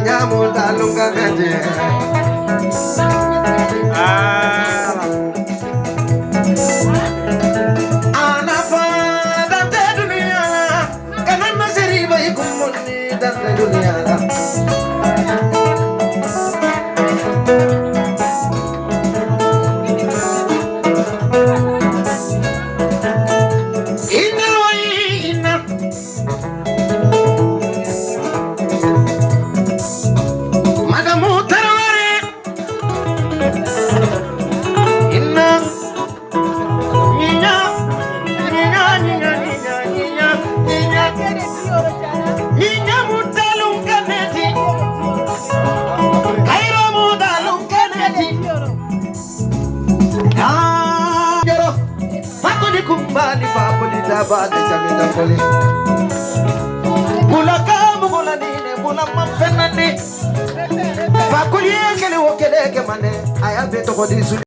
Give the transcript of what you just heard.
Nyamu talunga nete. Anafa dante dunia kana nasiri bai kumuni dante dunia. Inna wa inna Madamu Tarawere inna ninya ninya ninya ninya ninya ninya ninya mutalum kaneti kairo mutalum kaneti ah jero fakoli kumbali fakoli tabale jamida koli bula kamu bula nine bula mafenani fakoli ekele wokeleke mane aya beto kodi.